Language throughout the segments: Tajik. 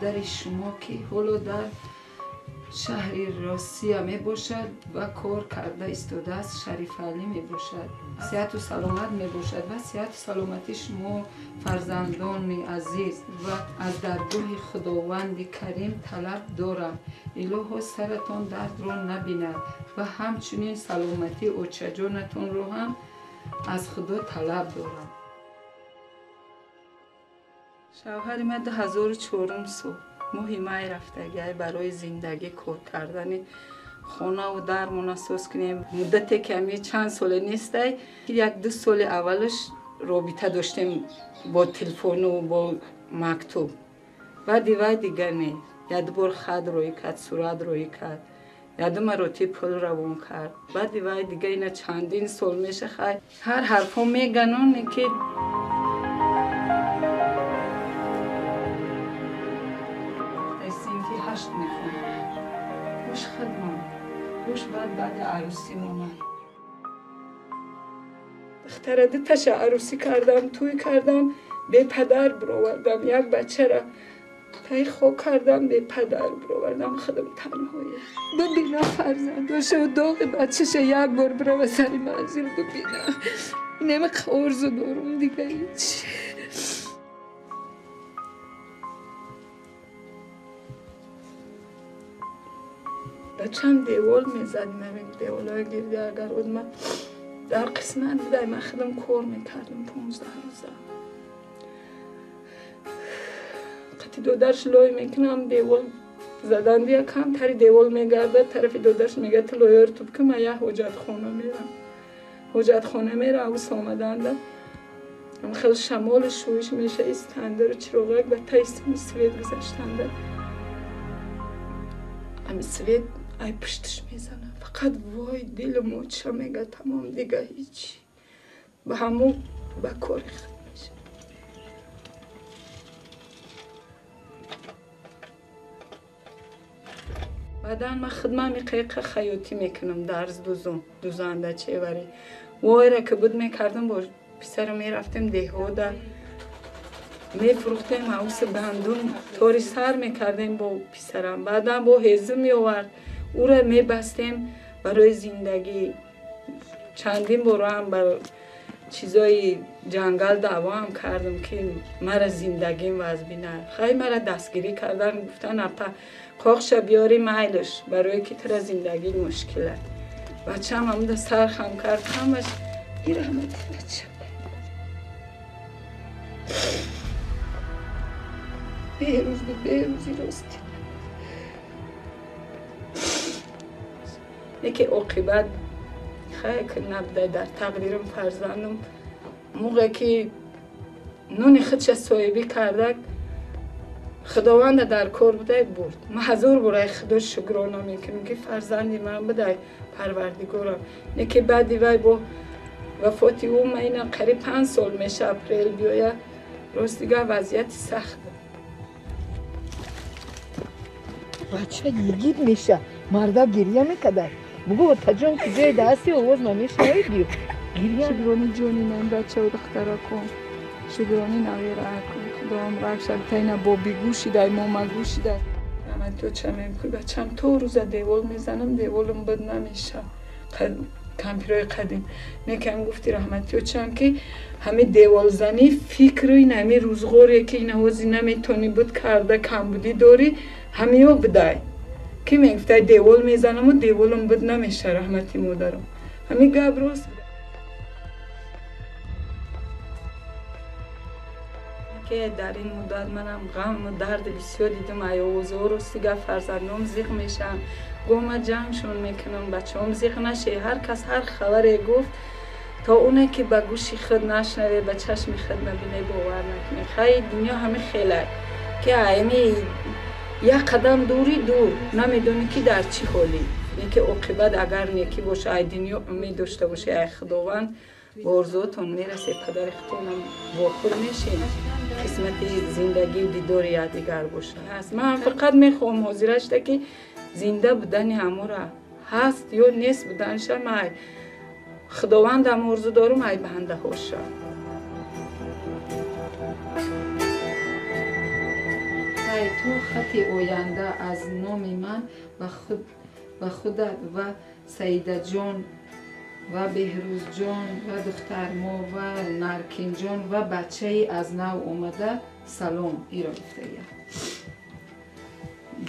Падари шумо ки ҳоло дар шаҳри Россия мебошад ва кор карда истодааст, Шарифалӣ мебошад. Сиҳату саломат мебошад ва сиҳату саломатии шумо фарзандони азиз ва аз даргоҳи Худованди Карим талаб дорам. Илоҳо саратон дардро набинад ва ҳамчунин саломатии очаҷонатонро ҳам аз Худо талаб дорам. Шавҳари ман 2004 сол моҳи май рафтагиай барои зиндагӣ кор кардани хонаву дармона соз кунем. Муддате ки ами чанд соле нестай, як-ду соли аввалаш робита доштем бо телефону бо мактуб. Баъди вай дигар не. Яду бор хат роӣ кард, сурат роӣ кард, яду маротиб пул равон кард. Баъди вай дига ина чандин сол меша хай. Ҳар ҳарфҳо меганон ки синфи 8 мехонад. Гӯш хидмат, гӯш баъд арӯсӣ омад. Духтара дуташа арӯсӣ кардам, тӯй кардам, бепадар бировардам. Як бачара тай хок кардам, бепадар бировардам, худам танҳоя. Бибина фарзандоша доғи бачаша як бор бирава сари манзил бибина. Инама орзу дорум, дига ҳеч. Бачам девол мезад, ҳамин деволҳои гирди агар буд ман дар қисмат будай, ман худам кор мекардам 15 рӯза. Қати додарш лой мекунам, девол задан дия камтари девол мегардад, тарафи додарш мегӯяд ту лоёро туб кун, ман як ҳоҷатхона мерам. Ҳоҷатхона мерам, авс омаданда хел шамолу шӯиш меша, истандару чироғак ба таи свет гузаштанда. Ами свет ай пушташ мезанам. Фақат вой дилу моча мега, тамом дига ҳеч. Ба ҳамун ба кори худ меша. Баъдан ман худман миқиқа хаётӣ мекунам, дарз дузум, дузанда чевари. Войра ки буд мекардам, бо писарам мерафтем деҳода, мефурӯхтем авси гандум, тори сар мекардем бо писарам. Баъдан бо ҳезум меовард, ӯра мебастем барои зиндагӣ. Чандин борам ба чизои ҷангал даъвоам кардам ки мара зиндагим вазбина. Хай мара дастгирӣ кардан, гуфтан апа қоқша биёри майлаш, барое ки тура зиндагӣ мушкил аст. Бачаам ҳамуда сар хам кард, ҳамаш ираҳмати бача. Беҳрӯз буд, беҳрӯзи рости. Яке оқибат хай ки набудай дар тақдирам фарзандам. Муғе ки нуни худша соҳибӣ кардак, Худованда дар кор будай бурд. Ман ҳазор бор ай Худо шукрона мекунам ки фарзанди ман будай, Парвардигорам. Не ки баъди вай бо вафоти ӯ ман ина қариб 5 сол меша, апрел биёя, рост дига вазъияти сахт буд. Бача йигит меша, марда гирья мекард. Бугу таҷон куҷое даҳасти овоз намешнавӣ биё. Гирья. Шукрони ҷони ман бачаву духтараком, шукрони наверааком. Худованд бахшад, тайна бобигӯ шидай, момагӯ шидай. Раматё чамем ки бачам то рӯза девол мезанам, деволам буд намеша. Кампирои қадим. Некам гуфти раҳматё чам ки ҳами деволзанӣ фикру ин ҳами рӯзғоре ки ин ҳози наметонӣ буд карда, камбудӣ дорӣ, ҳамиё будай. Ки мегуфтай девол мезанаму деволам буд намеша, раҳмати модарам. Ҳами гап рост. Ки дар ин муддат манам ғаму дарди бисёр дидам, ай овозҳо рости гап фарзандом зиқ мешаванд. Гома ҷамъшон мекунам, бачаҳом зиқ наше. Ҳар кас ҳар хабаре гуфт, то оне ки ба гӯши худ нашнаве, ба чашми худ набине, бовар накунӣ. Хай дунё ҳами хелай ки ами як қадам дури дур намедонӣ ки дар чӣ ҳолӣ. Неки оқибат агар некӣ боша, ай дунё умед дошта бошӣ, ай Худованд ба орзуотон мерасед, падари худтонам вохӯр мешед, қисмати зиндагию дидори якдигар боша. Ман фақат мехоҳам ҳозира шуда ки зинда будани ҳамора ҳаст ё нест буданша ман Худовандам орзу дорум, ай бандаҳоша. Хай, то хати оянда аз номи ман ба худат ва Саидаҷон ва Беҳрӯзҷон ва духтармо ва Наркинҷон ва бачаи аз нав омада салом. Иро гуфтагиям.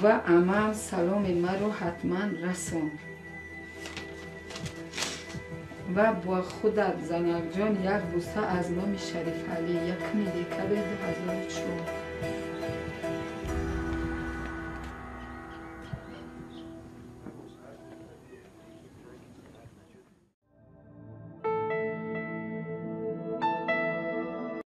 Ва амам саломи маро ҳатман расон. Ва бо худат, занакҷон, як бӯса аз номи Шарифалӣ. 1 декабри 2004.